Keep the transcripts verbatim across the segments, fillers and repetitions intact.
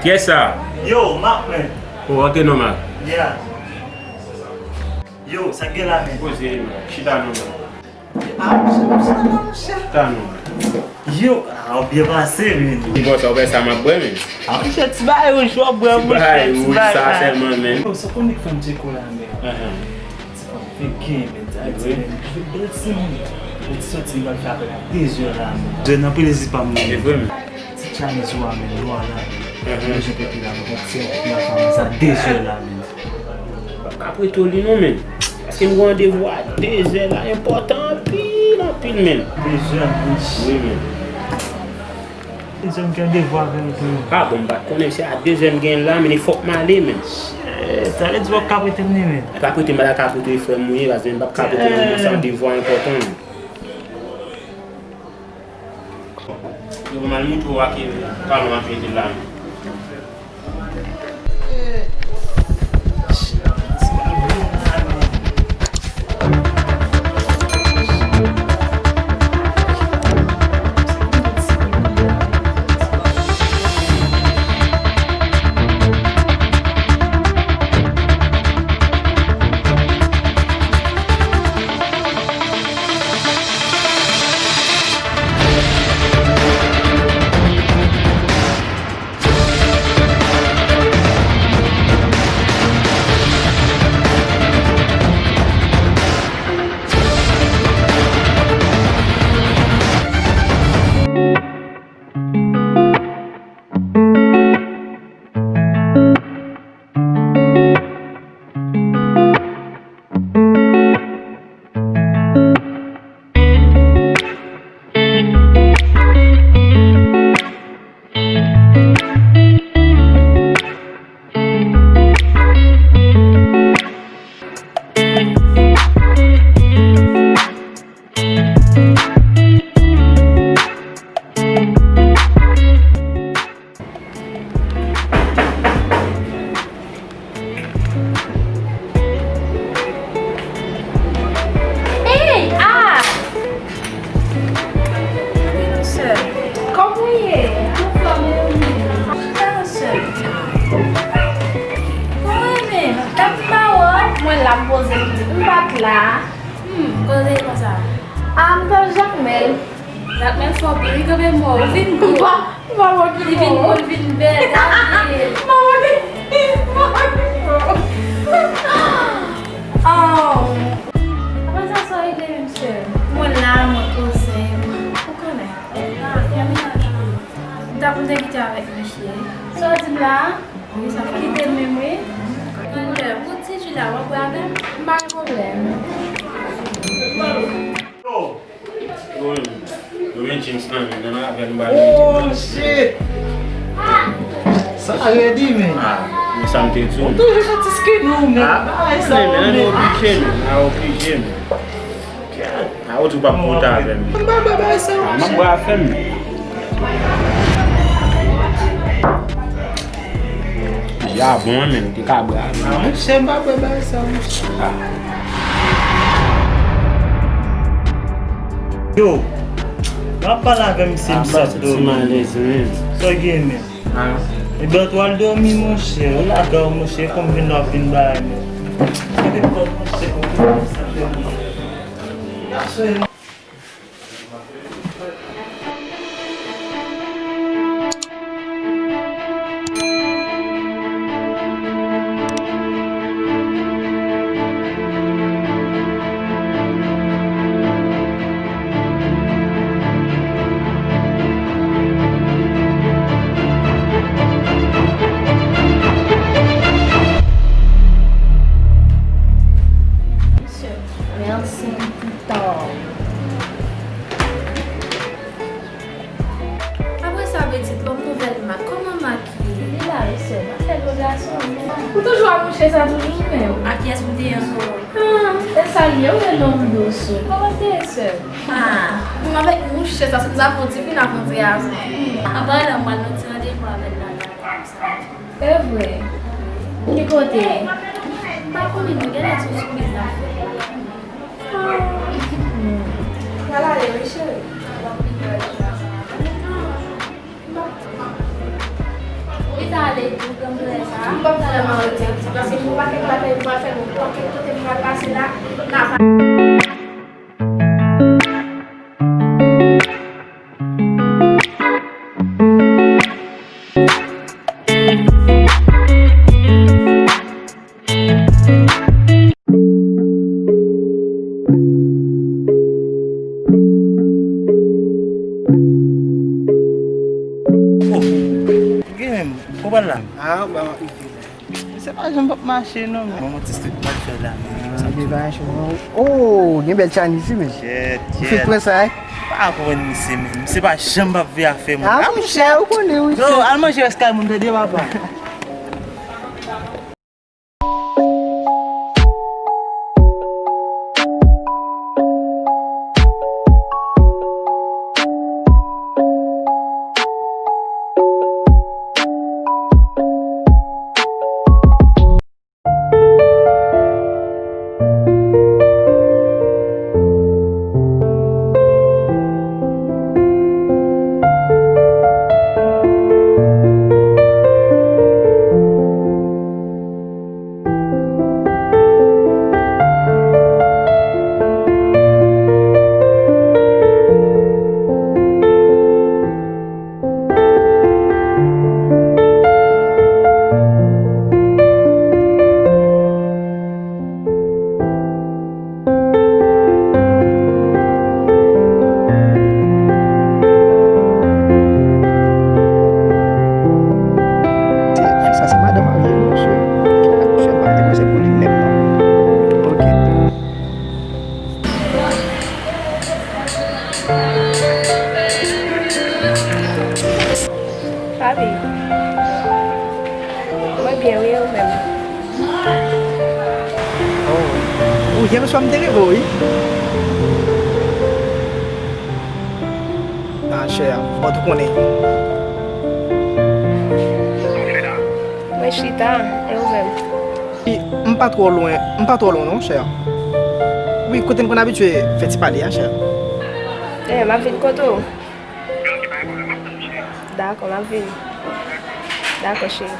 Yes, sir. Yo, Mark, man. Ou rantre non, Mark. Yeah. Yo, sa k gen la, man? Poze, man. Chita non, man. Ah, monchè, monchè, non, monchè. Chita non, man. Yo, ah, ou byen pase, man. Ki bò sa, ou wè sa m ap bwè, man? Ah, monchè, ti bagay wouj w ap bwè, monchè, ti bagay wouj sa sèlman, man. Yo, sa konnen k fè m tcheke w la, man. Ahan. Ti fanm fenk gen, men, sa di, men, bèl timoun. Ou ti soti, m pral fè apèl a de zè la, men. Jèn nan plezi pa m, men. Se vre, men. Ti Chinese ou a, men, nwa la, men. Mhm. Mwen jan pete la, men, ti fanm sa de zè la, men. M p ap ka prete w li non, men. Paske m gen randevou a de zè la, enpòtan anpil, anpil, men. De zè, men. Wi, men. Dezè m gen devwa avè l tou. Ah bon, m pa t konnen se a dezè m gen la, men fòk m ale, men. Shit, sa vle di w ap ka prete m li, men? Pa prete m, pa ka prete w, frè m ou ye, paske m p ap ka prete w nan moman sa, yon devwa enpòtan, men. Yo, m al montre w a ki talon ap mete la, men. Hey! Ah! Kòman w ye? Anfòm, wi. Chita non, sè. Kòman w ye menm? Gad mawo. Mwen la, m poze m di, m pa t la. Hmm, kote l konsa? Ah, m t al Jakmèl. Jakmèl fò pil, wi, kanpe mò, ou vin gwo. M pa, m pa wè ki fò. Li vin gwo, li vin bèl, gade. M pa wè ki, m pa wè ki fò. Oh. Apre sa, sa w regle menm sè? Mwen la, mwen poze m. Ou konnen. Ah, fè mennaj ou. M t ap, m te kite avèk misye. Sa w di m la? Wi, sa fè. Kite m menm, wi. Tande, pou ti ji la, w ap bwè avè m? M pa gen pwoblèm. Yo, yo men James nan men, nan avè l, m ba l. Oh, shit! Sa redi, men. Ah, men sa m te di w. Ou toujou soti skinou, men. Ah, bagay sa, men, men, oblije, men. Ah, oblije, men. Ah, ou di w p ap monte avè m. M pa bwè bagay sa, ah, m ap bwè afè m. Ya bon, men, te ka bwè avè m. Ah, monchè, m pa bwè bagay sa, monchè. Ah. Yo, w ap pale avè m, se m sot dòmi. Sa w gen, men? Ah. Ebyen, w al dòmi, monchè. Ou lagè w, monchè, kòm vin w ap vin bagay, men. Kite kòd, monchè, kòm vin w ap vin bagay. Mèsi. Apre sa, Petit, ban m nouvèl Mak. Kòman Mak ye? Li la wi, sè m. M ap fè gwo gason, men. Ou toujou ak mouche sa toujou, men. Ak kiyès m te ye ankò? Ah, e sa l ye, ou rele m dous. Kòman te ye, sè m? Ah, menm avèk mouche sa, si m ta fè yon ti fina fè yon ti gason. An palan, m pral nan ti randevou avè l la, la, la, konsa. E vre? Ki kote? M pa konnen, men genlè se yon sipriz l ap fè. Ah. Pral ale, wi, cheri. Li ta ale Pakèt batay m pral fè, nou pakèt kote m pral pase la, n ap Oh, gen menm, kòman la? Ah, ba, Se pa janm p ap mache non, men. Bon, ti street mal fè la, men. Ah, li pa mache non. Oh, gen bèl Chinese wi, men. Shit, shit. Ou fèk pran sa, eh? Pa konprann misye, men. Misye pa janm p ap vle afè mwen. Ah, monchè, ou konnen wi. Yo, al manje rès kay moun, tande, papa. Sa se madan marye, non, se. Ki akouche pa demwazèl pou li menm, non. Ok. Papi, mwen byen wi, ou menm? Oh, ou yè swa m te reve w, wi. Ah, chè, bon, ou konnen. Mwen chita, e ou menm? Wi, m pa twò lwen, m pa twò lwen non, chè. Wi, kote m konn abitye fè ti pale a, chè. Eh, m ap vin kote w. Dakò, m ap vini. Dakò, cheri.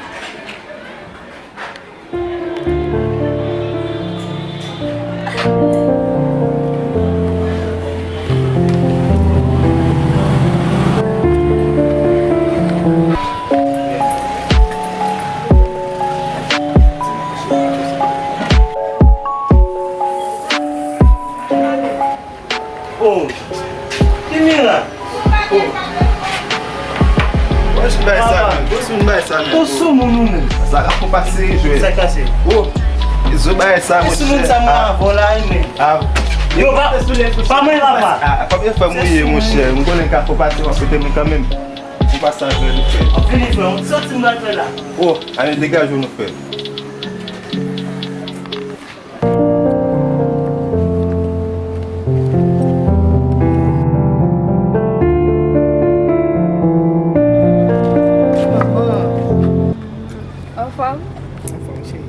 Oh, Kimira. Oh. Wè sou bay sa menm. Wè sou bay sa menm. Ou sou moun ou menm. Sa ka fò pase jwè. Sa kase. Oh. Sou bay sa monchè. Sou moun sa mwen avò la, men. Ah. Yo, pa, pa mwen papa. Ah, konbyen fwa mwen ye monchè? M konnen ka fò pase w ap kote mwen kanmenm. Ou pa sa jwè nou fè. Vini frè, yon ti sòti m pral fè la. Oh, ale degaje w nou frè. Anfòm? Anfòm, cheri.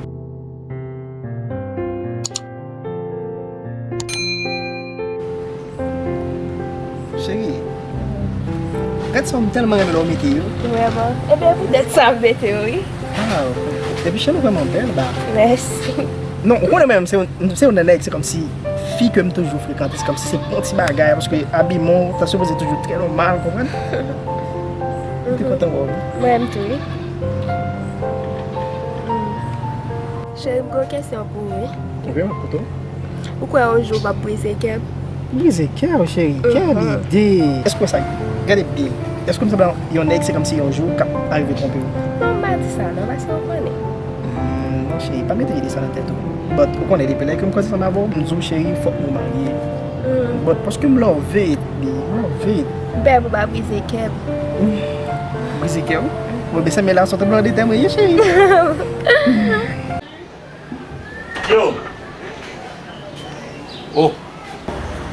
Cheri, gad sa, m tèlman renmen lè w mete yo. Vrèman? Ebyen, poutèt sa m mete yo, wi. Waw. Epi cheri, ou vrèman bèl, ba. Mèsi. Non, ou konnen menm, se yon, se yon nan nèg, se kòmsi fi ke m toujou frekante, se kòmsi se bon ti bagay, paske abiman w ta sipoze toujou trè nòmal, konprann? M te kontan wè w, wi. Mwen menm tou, wi. Cheri, m gen yon kesyon pou ou, wi. Ok, m ap koute w. Ou kwè yon jou w p ap brize kè m? Brize kè w, cheri? Kèl ide! Èske w wè sa? Gade byen. Èske m sanble yon nèg, se kòmsi yon jou k ap arive twonpe w? Non, m pa di sa non, paske ou konnen. Hmm, non, cheri, pa mete ide sa nan tèt ou. But, ou konnen, depi lè ke m kòmanse ansanm avè w, m di w, cheri, fòk nou marye. Hmm. But, paske m love it, baby, m love it. M pè pou w pa brize kè m. Brize kè w? Bon, bese men la, sot blan de tè mwen ye, cheri. Yo. Oh.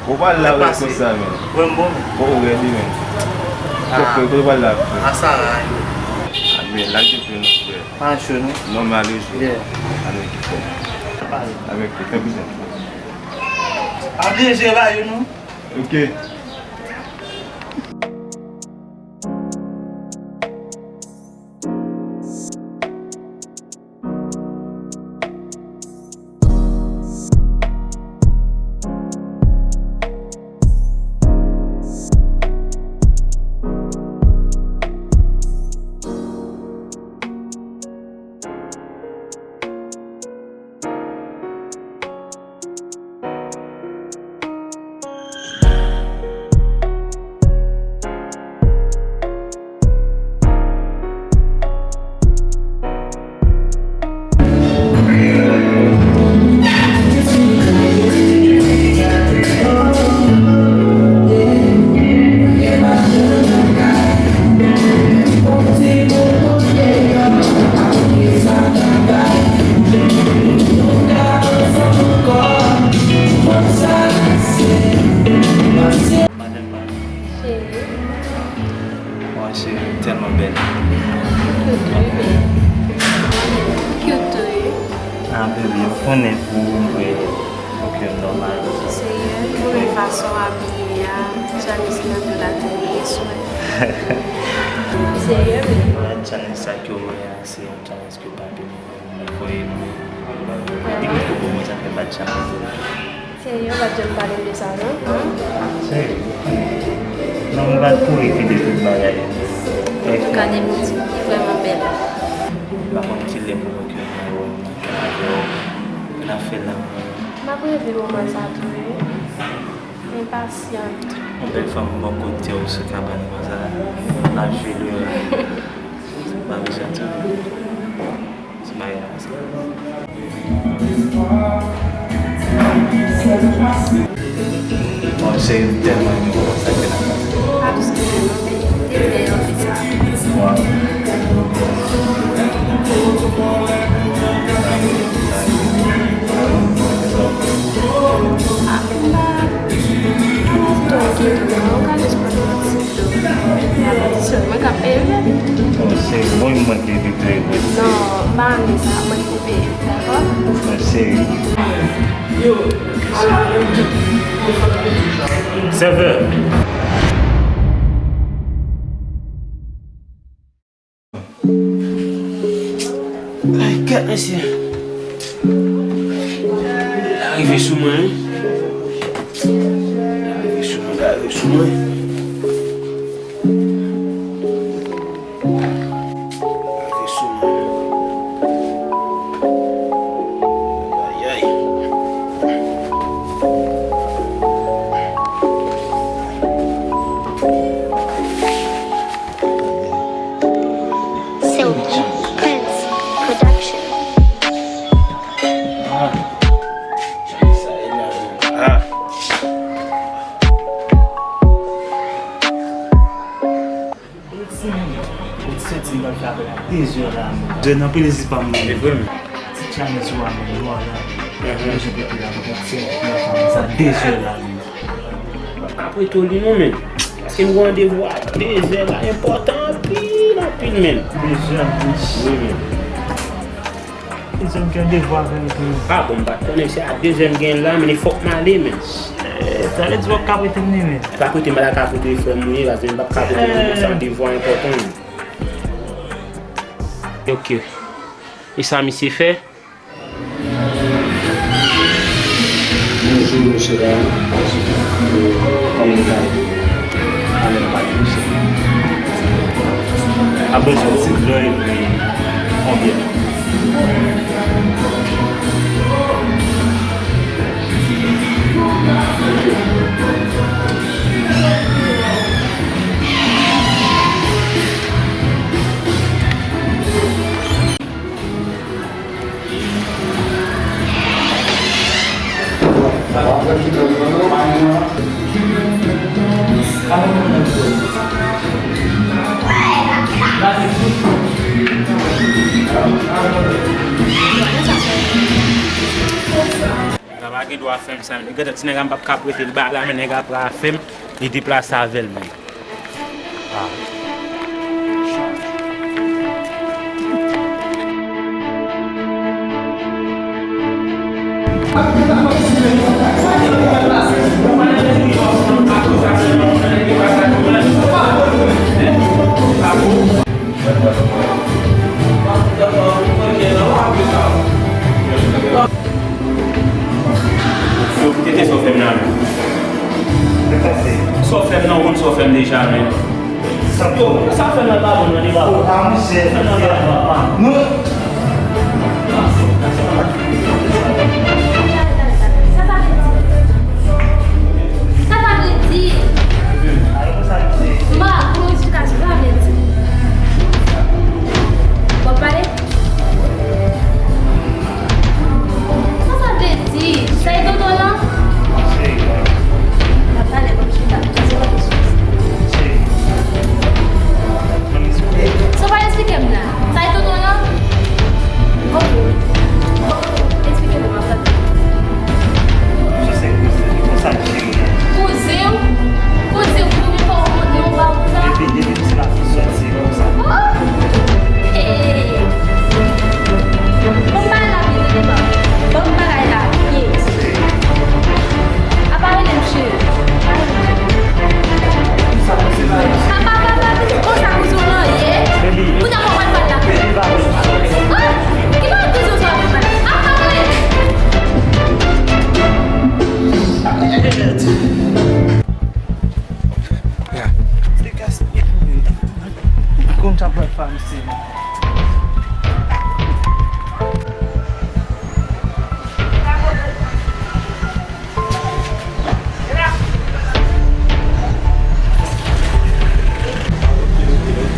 Ou pral la rèd konsa, men. Wè m bon, men. Oh, ou rèd wi, men. Ah. Kote ou pral la, frè? A Sara, wi. Ah, men, la, gen plen, non, frè. Pa cho, non? Non, men ale jwe. Yeah. Ale, ki frè. Ale, ki frè, bizwen. Pa bliye jwe ba yo, non? Ok. Manman, Tèlman bèl. Cute tou, wi. Ah, baby, ou konnen pou mwen, ok, nòmal. Serye, pou mwen fason w abiye a, Janice nan do la te mete swen. Serye, wi. Wè, Janice sa ke w wè a, se yon Janice ke w pa byen. Mwen voye mwen. Depi twò bon, mwen sa fè bat chanm. Serye, ou pa t janm pale m de sa, non? Serye. Non, mwen pa t kouri kite tout bagay. Antouka, de nou di, li vrèman bèl. M pa konn kilè pou mwen ke mwen wè mwen avè w. N ap fè lanmou. M ap reve moman sa tou, wi. Enpasyant. Yon bèl fanm bò kote w sou kabann konsa. N ap jwe lora. M ap bezwen tou. Se bagay la sa. Bon, cheri, m tèlman renmen w konsa ke n ap pase. Pa plis ke sa, non, men te bèl anpil sa. Waw. Ah, men m pa, m pa renmen w, ok, non, ou ka jis pran yon ti do. Mwen ka peye, wi. Oh, cheri, bon, mwen te evite w. Non, m pa renmen sa, mwen te peye, dakò? Mwen seri. Sèvè. Ay, kèt, mesye. L arive sou mwen, wi. L arive sou mwen, l arive sou mwen. Silky Prince Production. Ou ti soti m pral fè apèl a de zè la, men. Jèn anpil isi pa m nan. Se vre, men. Ti challenge ou a, men, nou a la. Mhm. Mwen, je peux te la, mwen, se, mwen, sa de zè la, men. M ap rete li non, men. Paske m gen randevou a de zè la, enpòtan anpil, anpil, men. De zè, men. Wi, men. Dezè m gen devwa avè l tou. Ah bon, m pa t konnen se a dezè m gen la, men fòk m ale, men. Eh, sa vle di w ap ka prete m li, men. Pa prete m, pa ta ka prete frè m ou ye, paske m p ap ka prete l pou moun sa, devwa enpòtan. Ok. E sa misye fè? Bonjou, mesye dam. Kòman nou ka ede? Ann pale, mesye. A bezwen ti dlo epi konbyen? Sa pa gen dwa fè m sa, men. Gade, ti nèg la, m p ap ka prete l ba la, men nèg la pran afè m, li deplase avè l, men. Ah. Yo, koute sa w fè m la, men. Sa w fè m nan, ou konn sa w fè m deja, men. Yo, sa w fè m nan pa bon, non, li pa bon. Sa w fè m nan pa bon. Sa ta vle di? Sa ta vle di? Sa ta vle di? Ma, pou yon eksplikasyon, sa ta vle di? W ap pale? Sa sa vle di? Sa e tonton lan? Sa pa eksplike m la. Sa e tonton lan? Se gaspiye pou mwen. Konn sa pral pa misye.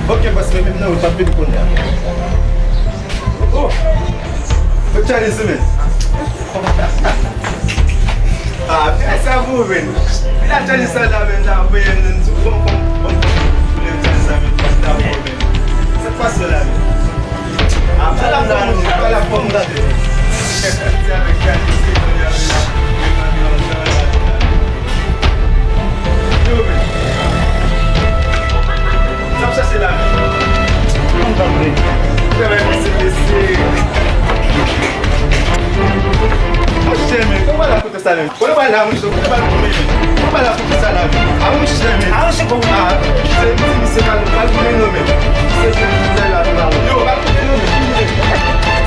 Ok, bòs, men menm nan wout, m ap vin kounye a. Oh! Fòk Charlie sou men. Ah, fè sa pou ou, men. Vin ak Charlie sa la, men, sa voye m nan sou fon, fon, fon. Vin ak Charlie sa, men, fòk ta pou ou, men. Sa k pase la, men? Ah, pa la fòm, pa la fòm, la. Sa ap chache la menm. Mwen pa vle. Travay mesye, mesye. Monchè, men, kòman la kote sa menm? Kote ba la, monchè, kote ba la, men? Kote ba la kote sa la menm? A, monchè, men. A, monchè, kòman? A, se ti misye pa, pa goumen non, men. Se ti misye la, la. Yo, pa goumen non, men.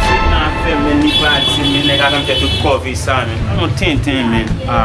Se nan afè, men, li pa di, men, nèg ap fè tout kòve sa, men. Alon tenten, men. A.